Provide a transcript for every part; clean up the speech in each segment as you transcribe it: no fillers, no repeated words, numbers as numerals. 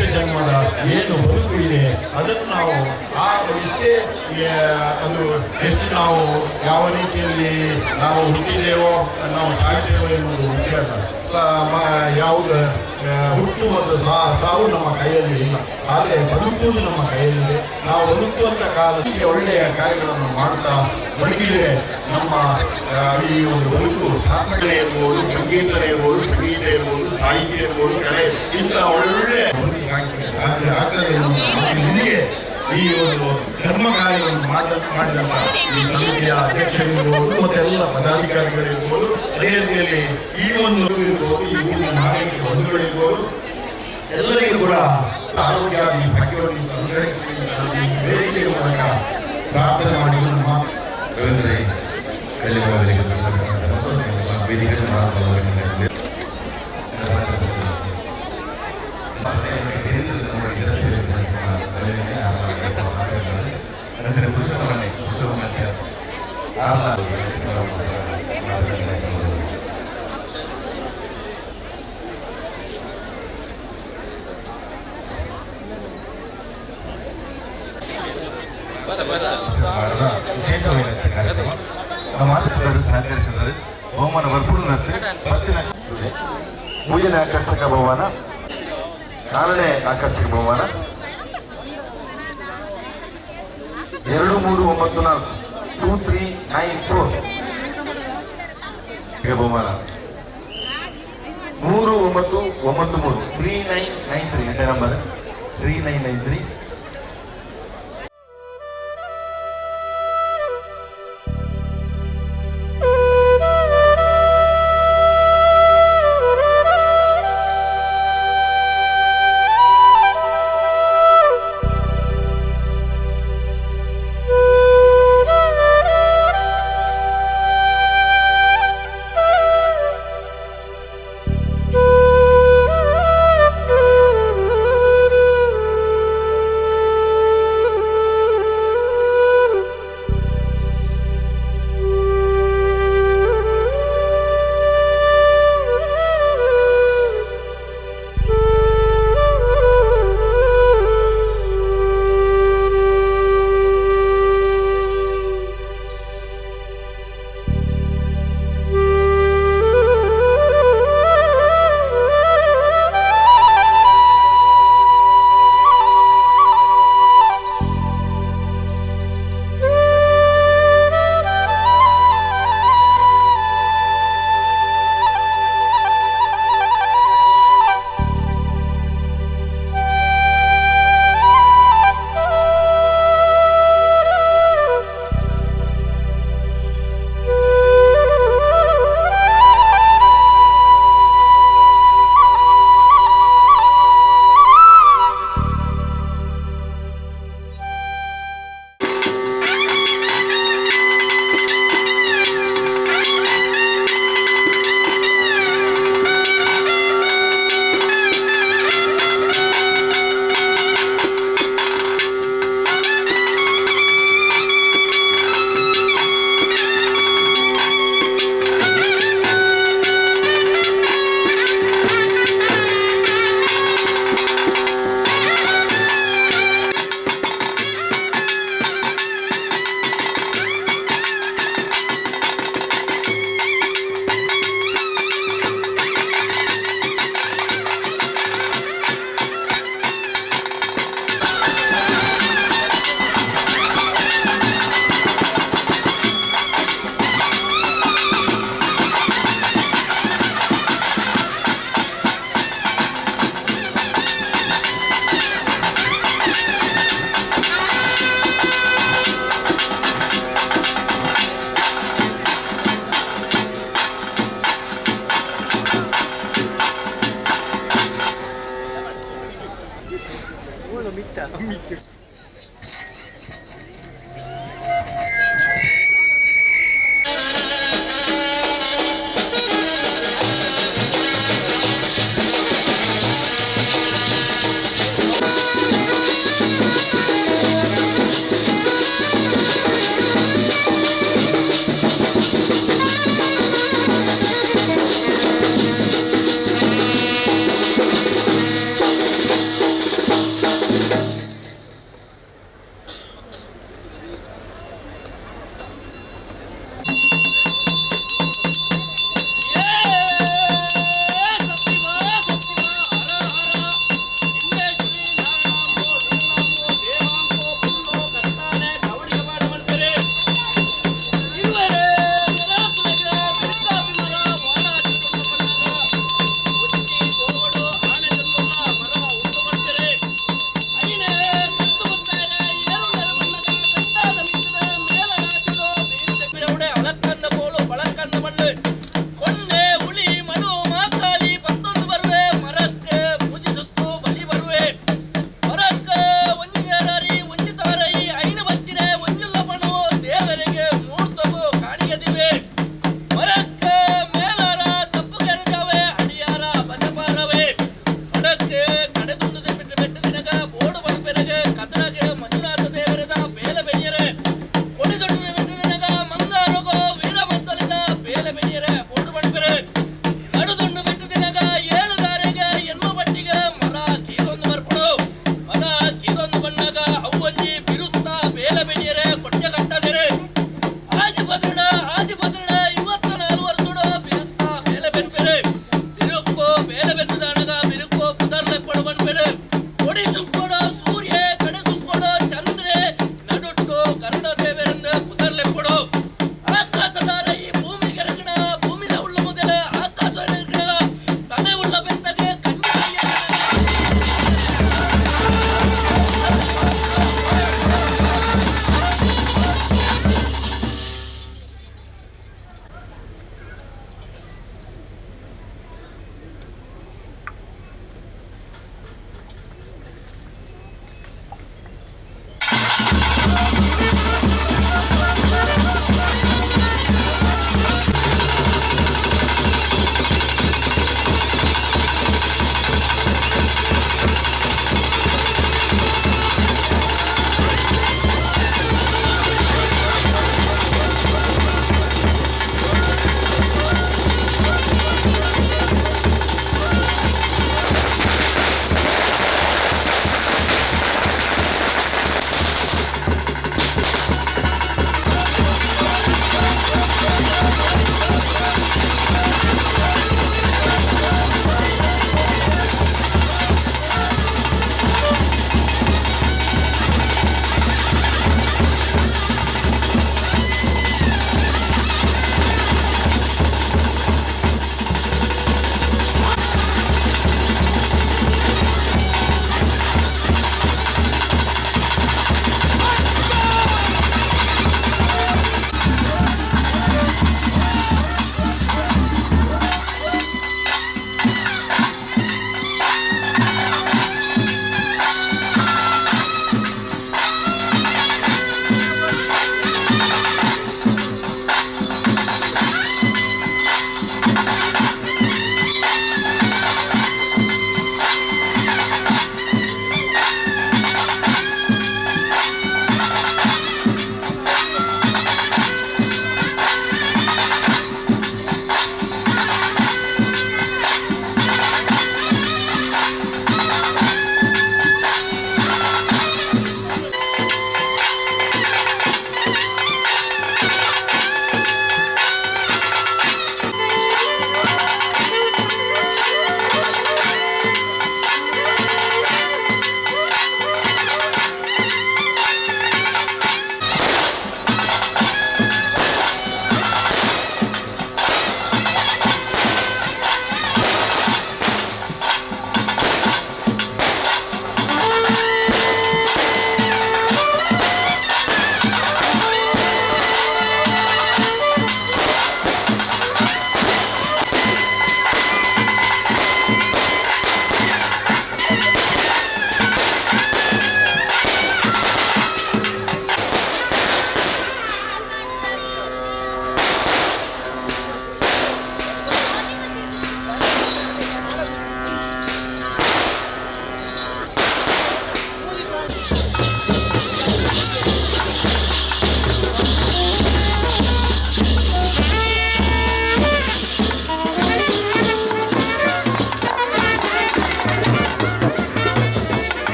ಮನುಷ್ಯ ಜನ್ಮದ ಏನು ಬದುಕು ಇದೆ ಅದನ್ನು ನಾವು ಆ ಇಷ್ಟೇ ಅದು ಎಷ್ಟು ನಾವು ಯಾವ ರೀತಿಯಲ್ಲಿ ನಾವು ಹುಟ್ಟಿದೇವೋ ನಾವು ಸಾಯ್ತೇವೋ ಎನ್ನುವುದು ಮುಖ್ಯ ಅಲ್ಲ. ಯಾವುದು ಹುಟ್ಟು ಮತ್ತು ಸಾವು ನಮ್ಮ ಕೈಯಲ್ಲಿ ಇಲ್ಲ, ಆದರೆ ಬದುಕುವುದು ನಮ್ಮ ಕೈಯಲ್ಲಿದೆ. ನಾವು ಬದುಕುವಂಥ ಕಾಲಕ್ಕೆ ಒಳ್ಳೆಯ ಕಾರ್ಯಗಳನ್ನು ಮಾಡ್ತಾ ಬದುಕಿದರೆ ನಮ್ಮ ಈ ಒಂದು ಬದುಕು ಸಾರ್ಥಕತೆ ಇರ್ಬೋದು, ಸಂಗೀತ ಇರ್ಬೋದು, ಸಂಗೀತ ಇರ್ಬೋದು, ಸಾಹಿತ್ಯ ಇರ್ಬೋದು, ಕಲೆ, ಇಂಥ ಒಳ್ಳೆಯ ಬದುಕು ಸಾಗಿಸಲಿಕ್ಕೆ ಸಾಧ್ಯ ಆಗ್ತದೆ ಎನ್ನುವ ಈ ಒಂದು ಧರ್ಮ ಕಾರ್ಯವನ್ನು ಮಾಡಿದಂಥ ಈ ಸಮಿತಿಯ ಅಧ್ಯಕ್ಷರಿರ್ಬೋದು ಮತ್ತು ಎಲ್ಲ ಪದಾಧಿಕಾರಿಗಳಿರ್ಬೋದು, ಅದೇ ರೀತಿಯಲ್ಲಿ ಈ ಒಂದು ಇರ್ಬೋದು, ಈ ಊರಿನ ನಾಗರಿಕ ಬಂಧುಗಳಿರ್ಬೋದು, ಎಲ್ಲರಿಗೂ ಕೂಡ ಆರೋಗ್ಯ ಈ ಭಾಗ್ಯವನ್ನು ಅನುಗ್ರಹಿಸಿ ವೇದಿಕೆಯ ಮೂಲಕ ಪ್ರಾರ್ಥನೆ ಮಾಡಿ ನಮ್ಮ ವಿಶೇಷವಾದ ಕಾರ್ಯಕ್ರಮ ನಮ್ಮ ಸಹಕರಿಸಿದರೆ ಬಹುಮಾನ ವರ್ಪುಡು ಪತ್ತಿನ ಮೂರನೇ ಆಕರ್ಷಕ ಬಹುಮಾನ, ನಾಲ್ಕನೇ ಆಕರ್ಷಕ ಬಹುಮಾನ 2 3 9 4 2 3 9 4 ಬಹುಮಾನ 3 9 9 3 3 9 9 3 ನಂಬರ್ 3 9 9 3.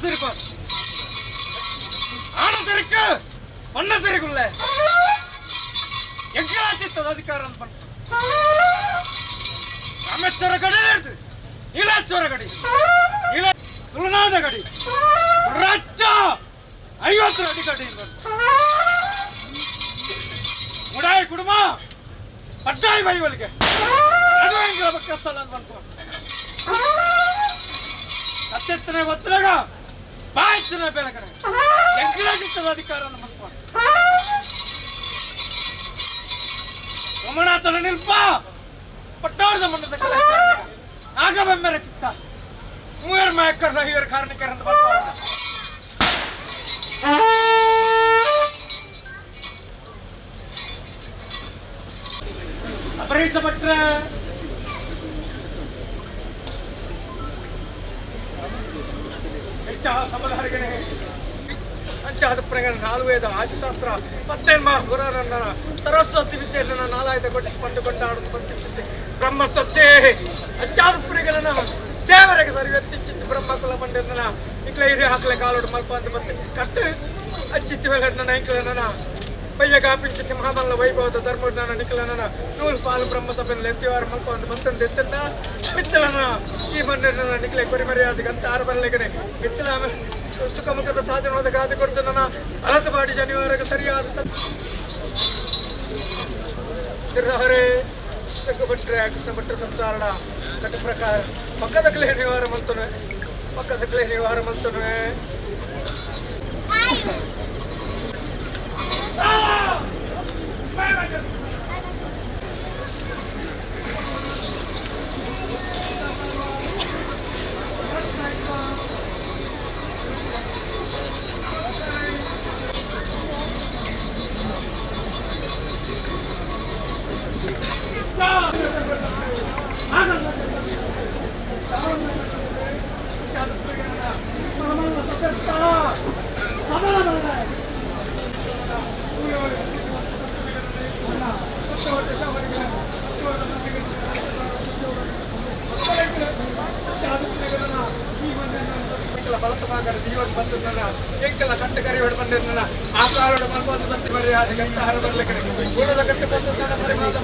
ಸಿರಿಪಾದ ಆಣ ತಿರುಕ ಮಣ್ಣ ತಿರುಗುಳ್ಳೆ ಎಂಕಲಾಚಿತ್ತದ ಅಧಿಕಾರ ಅಂತ ರಾಮೇಶ್ವರ ಕಡೆ ಇರ್ದು ನೀಲಾಶ್ವರ ಕಡೆ ನೀಲ ತುಳುನಾಡ ಕಡೆ ರಾಜ್ಯ 50 ಅಡಿ ಕಡೆ ಮುಡಾಯಿ ಕುಡುಮ ಪಡ್ಡಾಯಿ ಬೈವಳಿಗೆ ಅದು ಎಂಗಳ ಪಕ್ಕಸ್ಥಳ ಅಂತ ಅತ್ಯಂತನೇ ಒತ್ತಲಾಗ ಬಾಯ್ತನ ಬೆಳಕನೆ ಎಂಕಲಾಚಿತ್ತದ ಅಧಿಕಾರ ಅಂತ ಸೋಮನಾಥನ ನಿಲ್ಪ ಪಟ್ಟಾರದ ಮಣ್ಣದ ಕಲೆ ನಾಗಬೆಮ್ಮೆರ ಚಿತ್ತ ಮೂವರ್ ಮಾಯಕ್ಕರ್ ಹಿರಿಯರ್ ಕಾರಣಿಕರ ಅಂತ ಬರ್ತಾರೆ. ಅಪರೀಷ ಭಟ್ರ ಹೆಚ್ಚ ಸಬಲಹರಿಗಣೆ ಅಂಚಾದ ಪ್ರಗಣ ನಾಲ್ವೇದ ಆದಿಶಾಸ್ತ್ರ ಪತ್ತೇನ್ಮ ಗುರರನ್ನ ಸರಸ್ವತಿ ವಿದ್ಯೆಯನ್ನ ನಾಲಾಯದ ಕೊಟ್ಟು ಪಂಡು ಕೊಂಡಾಡುದು ಬಂತಿಚ್ಚಿತ್ತೆ ಬ್ರಹ್ಮ ತತ್ತೇ ಅಂಚಾದ ಪುರಿಗಳನ್ನ ದೇವರಿಗೆ ಸರಿ ಎತ್ತಿಚ್ಚಿತ್ತು ಬ್ರಹ್ಮ ಕುಲ ಪಂಡಿರನ ಇಕ್ಲೆ ಹಿರಿಯ ಹಾಕ್ಲೆ ಕಾಲೋಡು ಮಲ್ಪ ಅಂತ ಬಂತಿಚ್ಚಿ ಕಟ್ಟು ಅಚ್ಚಿತ್ತಿ ವೇಳನ ನೈಕ್ಲನ ಪಯ್ಯ ಕಾಪಿಂಚಿತ್ತಿ ಮಹಾಬಲ ವೈಭವದ ಧರ್ಮಜ್ಞಾನ ನಿಖಲನ ನೂಲು ಪಾಲು ಬ್ರಹ್ಮ ಸಭೆಯಲ್ಲಿ ಎತ್ತಿವಾರ ಮಲ್ಪ ಅಂತ ಬಂತಂದು ಎತ್ತಂದ ಮಿತ್ತಲನ ಈ ಮಣ್ಣಿನ ನಿಖಲೆ ಕೊರಿ ಮರ್ಯಾದೆ ಅಂತ ಆರು ಬರಲೆಗಡೆ ಮಿತ್ತಲ ಸುಖಮುಖದ ಸಾಧನವಾದ ಗಾದೆ ಕೊಡ್ತು ನನ್ನ ಅಲತಪಾಡಿ ಶನಿವಾರಕ್ಕೆ ಸರಿಯಾದ ಹರೇ ಭಟ್ರೆ ಕೃಷ್ಣ ಭಟ್ರ ಸಂಸಾರಣ ಕಟ್ಟ ಪ್ರಕಾರ ಪಕ್ಕದ ಕ್ಲೇ ನಿವಾರ ಮಂತನು ಪಕ್ಕದ ಕ್ಲೇ ನಿವಾರ ಮಂತನು. ಎಂಕಲ ಕಟ್ಟು ಕರಿ ಹೊಡೆ ಬಂದಿರ್ನ ಆ ಕಾಲೋಡ ಮಲ್ಪಂದು ಬತ್ತಿ ಬರಿ ಅದು ಗಂಟ ಹರ ಬರ್ಲೆ ಕಡೆ ಗೂಡದ ಕಟ್ಟು ಬಂದು ಪರಿಮಾದ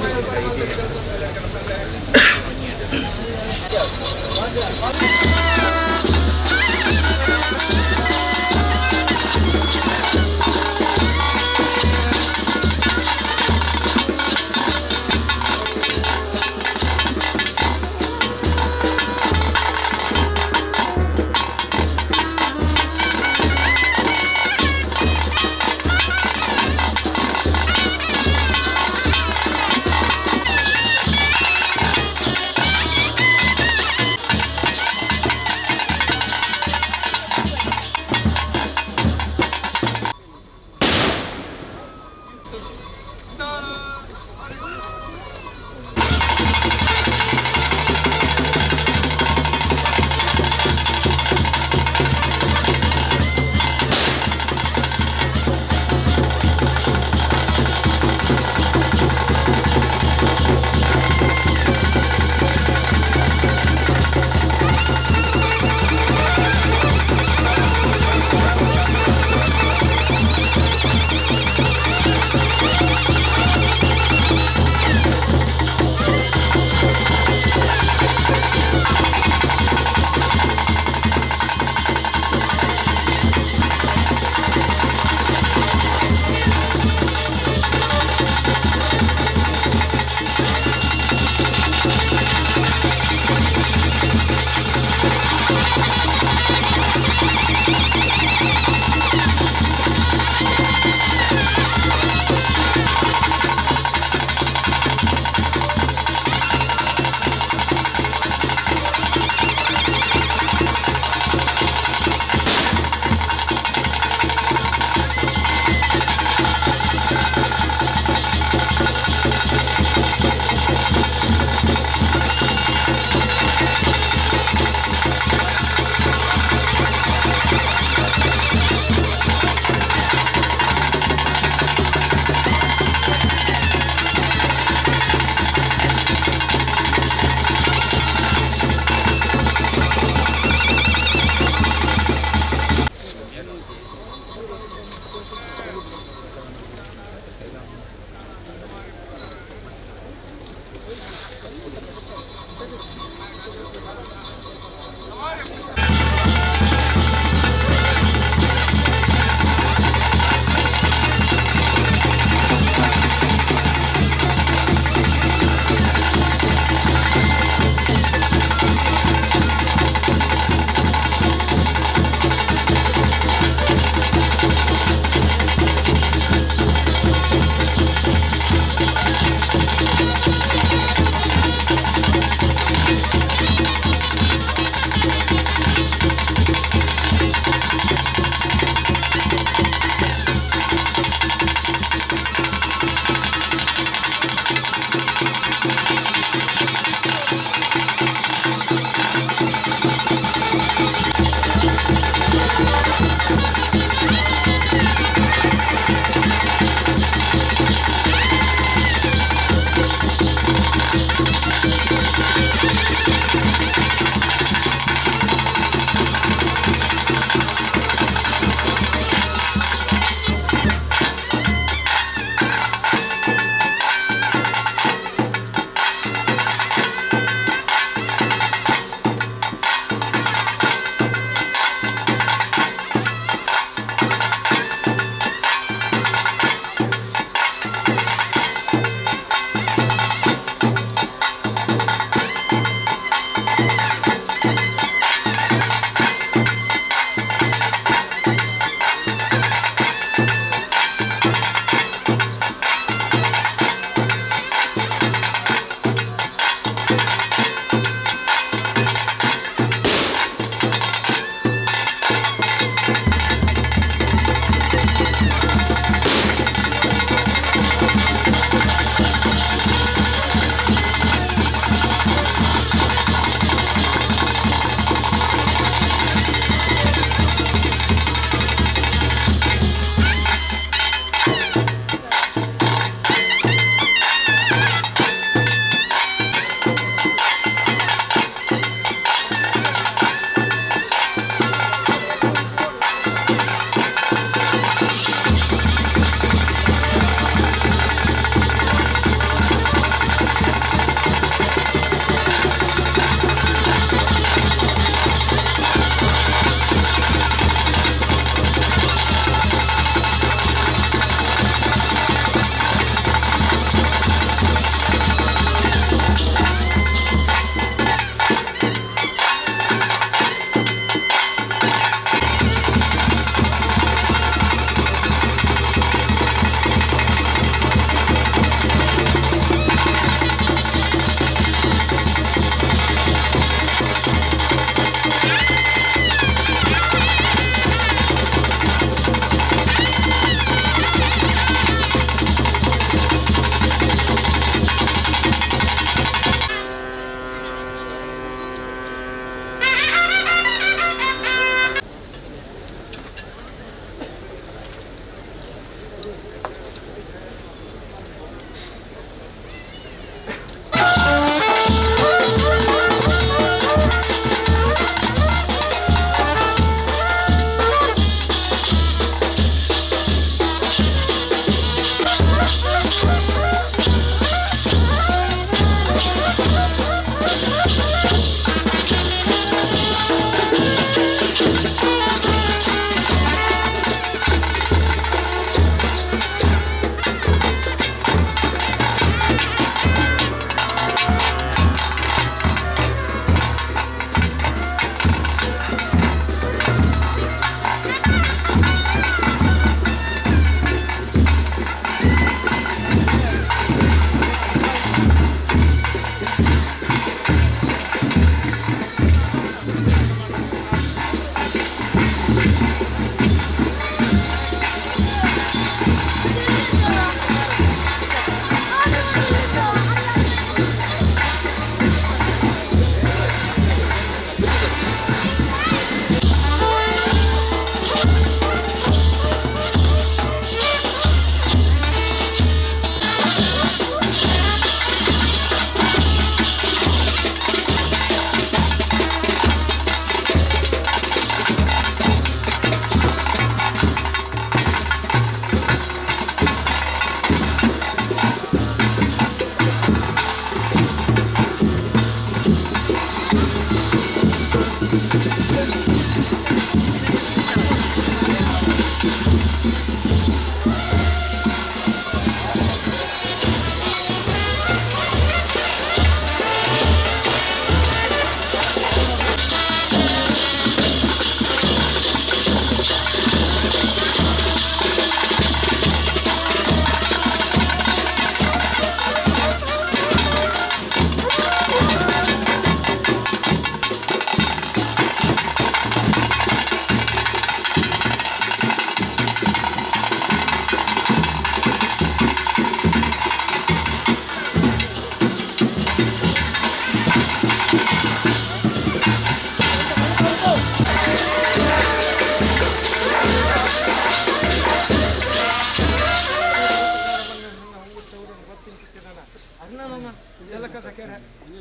ಜಲಕದ ಕೆರೆ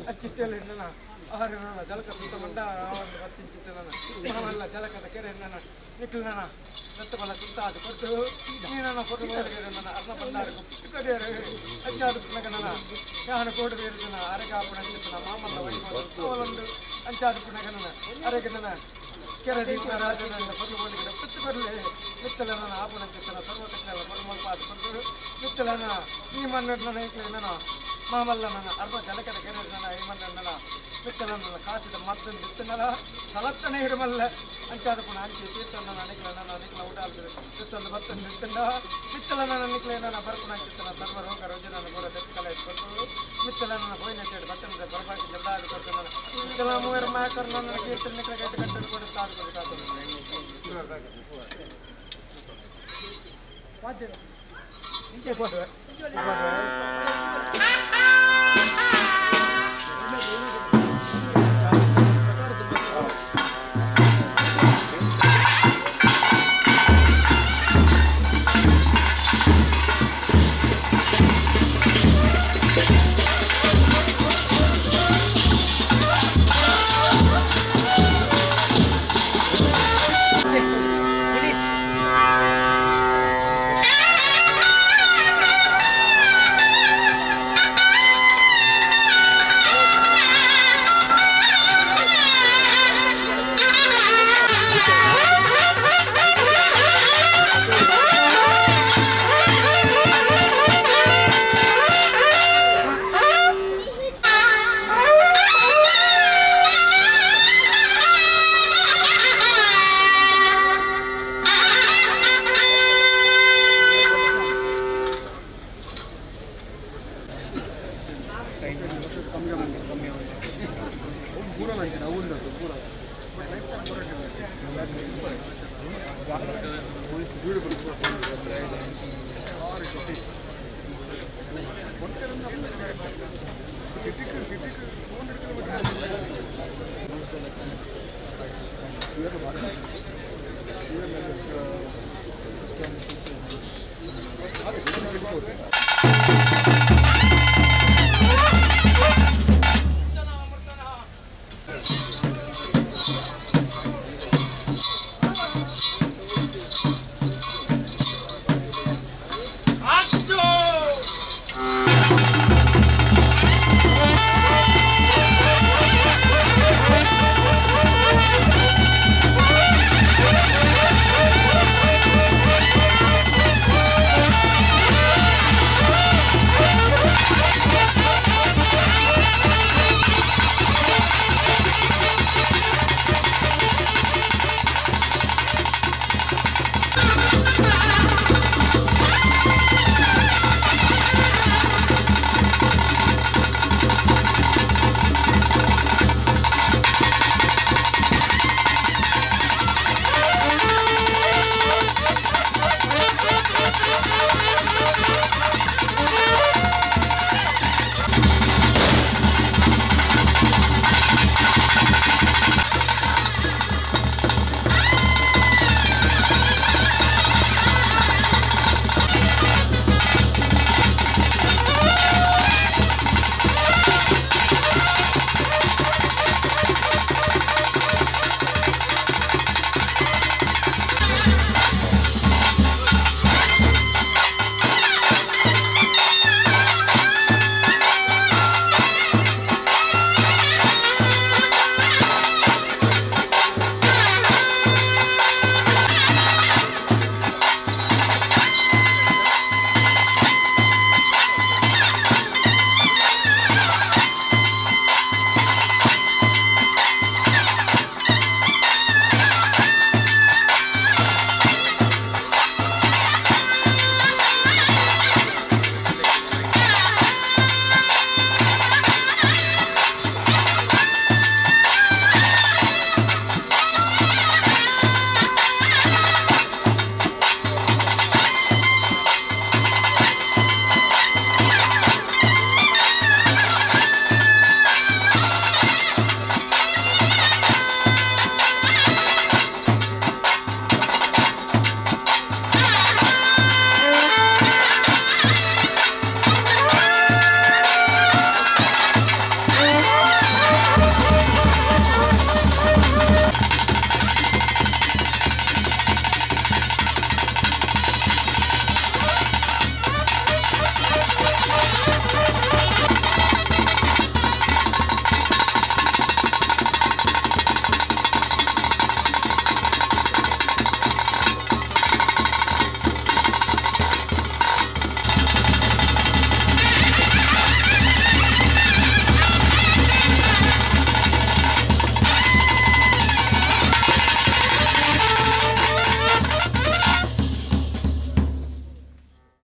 ಅಚ್ಚಿತ್ತೇಳಿ ನನ್ನ ಆಹಾರ ನನ್ನ ಜಲಕ ಸುತ್ತ ಮಂಡ ಬತ್ತಿಂಚಿತ್ತೆ ನನ್ನ ಮಾಮಲ್ಲ ಜಲಕದ ಕೆರೆ ನನ್ನ ನಿಖಿಲ್ ನನ್ನ ದತ್ತಬಲ ಸುತ್ತ ಅದು ಕೊಟ್ಟು ನೀನನ್ನ ಕೊಟ್ಟು ನನ್ನ ಅರ್ಣ ಬಂದಾರ ಕಡಿಯರು ಅಚ್ಚಾದು ಪುನಗ ನನ್ನ ಯಾನು ಕೋಡು ಬೇರು ಅರೆಗ ಆಪಣ ಅಂಚಿತ್ತನ ಮಾಮಲ್ಲ ವೈಭವ ಅಂಚಾದು ಪುನಗ ನನ್ನ ಅರೆಗೆ ನನ್ನ ಕೆರೆ ದೀಪ ರಾಜನ ಕೊಟ್ಟು ಕೊಂಡಿಗೆ ಪುತ್ತು ಬರಲಿ ಮಿತ್ತಲ ನನ್ನ ಆಪಣ ಅಂಚಿತ್ತನ ಸರ್ವಕಟ್ಟಲ ಕೊಡು ಅದು ಕೊಟ್ಟು ಮಿತ್ತಲ ಈ ಮಣ್ಣು ನನ್ನ ಮಾಮಲ್ಲ ನನ್ನ ಅರ್ಧ ಜಲಕದ ಕೆರೆ ನನ್ನ ಈ ಮಣ್ಣು ಮಿತ್ತಲ ನನ್ನ ಕಾಸಿದ ಮತ್ತೊಂದು ಬಿತ್ತನಲ ಸಲತ್ತನೆ ಹಿಡಮಲ್ಲ ಅಂಚಾದ ಪುಣ ಅಂಚಿ ತೀರ್ಥನ ಅನಿಕ್ಲ ನನ್ನ ಅನಿಕ್ಲ ಊಟ ಆಗ್ತದೆ ತೀರ್ಥಂದು ಮತ್ತೊಂದು ಬಿತ್ತಂಡ ಮಿತ್ತಲ ನನ್ನ ಅನಿಕ್ಲ ನನ್ನ ಬರ್ಪುಣ ಅಂಚಿತ್ತನ ಸರ್ವ ರೋಗ ರುಜಿನ ಕೂಡ ತೆಕ್ಕಲ ಇಟ್ಕೊಂಡು ಮಿತ್ತಲ ನನ್ನ ಹೋಯಿನ ಸೇಡಿ ಬತ್ತನ ಬರಬಾಕಿ ಜಲ್ದಾದು ಕೊಟ್ಟು ನನ್ನ ಮಿತ್ತಲ ಮೂವರ ಮಾಕರ್ ನನ್ನ ಕೀರ್ತನೆ ನಿಕ್ಲ ಕಟ್ಟು ಕಟ್ಟಲು ಕೊಡು ತಾದು ಕೊಡು ತಾದು ಇಂಚೆ ಕೊಡುವೆ.